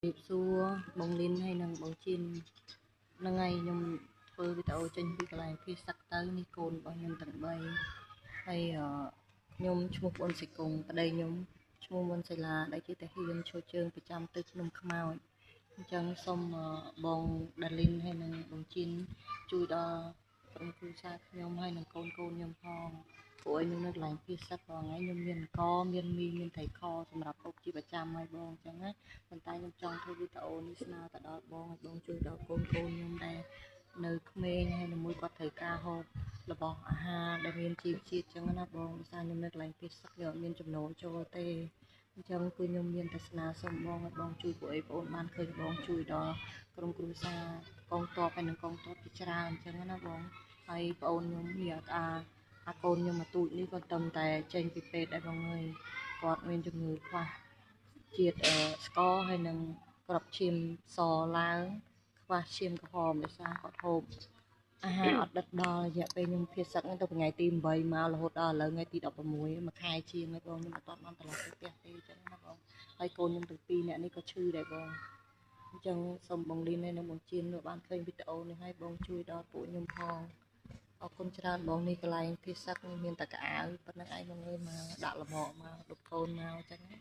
រាបសួរបងលីនហើយនិងបងជីនហ្នឹងហើយខ្ញុំធ្វើវីដេអូចេញពីកន្លែងភៀសសឹកទៅនេះកូនរបស់ខ្ញុំទាំង3ហើយខ្ញុំឈ្មោះប៊ុនសិគង់ប្តីខ្ញុំឈ្មោះមុនសិលាដែលជាទាហានឈរជើងប្រចាំទិសភ្នំខ្មោចអញ្ចឹងសូមបងដាលីនហើយនិងបងជីនជួយដល់ក្រុមគ្រួសារខ្ញុំហើយនិងកូនកូនខ្ញុំផងព្រោះខ្ញុំនៅកន្លែងភៀសសឹករាល់ថ្ងៃខ្ញុំមានអង្គមានមីមានត្រីខសម្រាប់ហូបជាប្រចាំហើយបងអញ្ចឹងណាប៉ុន្តែខ្ញុំចង់ធ្វើវីដេអូនេះស្នើទៅដល់បងឲ្យបងជួយដល់កូនកូនខ្ញុំដែលនៅក្មេងហើយនឹងមួយគាត់ត្រូវការហូបរបស់អាហារដែលមានជីវជាតិអញ្ចឹងណាបងដោយសារខ្ញុំនៅកន្លែងភៀសសឹកខ្ញុំអត់មានចំណូលចូលទេអញ្ចឹងគឺខ្ញុំមានតែស្នើសុំបងឲ្យបងជួយពួកអីបងបានឃើញបងជួយដល់ក្រុមគ្រួសារកងទ័ពហើយនិងកងទ័ពជាច្រើនអញ្ចឹងណាបងហើយប្អូនខ្ញុំនេះអាកូនខ្ញុំមកទូចនេះក៏ត្រឹមតែចេញពីពេទ្យដែរបងអើយគាត់មានជំងឺខ្វះជាតិស្ករហើយនឹងក្របឈាមសឡើងខ្វះឈាមក្រហមដោយសារគាត់ហូបអាហារអត់ដិតដល់រយៈពេលខ្ញុំភៀសសឹកហ្នឹងទៅថ្ងៃទី8មករហូតដល់ឥឡូវថ្ងៃទី16មួយខែជាងហើយបងខ្ញុំអត់ទាន់បានត្រឡប់ទៅផ្ទះទេអញ្ចឹងណាបងហើយកូនខ្ញុំទាំងពីរនាក់នេះក៏ឈឺដែរបងអញ្ចឹងសូមបងលីននិងបងជៀនបានឃើញវីដេអូនេះហើយបងជួយដល់ពួកខ្ញុំផងអរគុណច្រើនបងនេះកន្លែងភៀសសឹកនេះមានតែកៅអៅប៉ុណ្្នឹងឯងបងអើយមកដាក់លមកមកដប់កូនមកអញ្ចឹងណា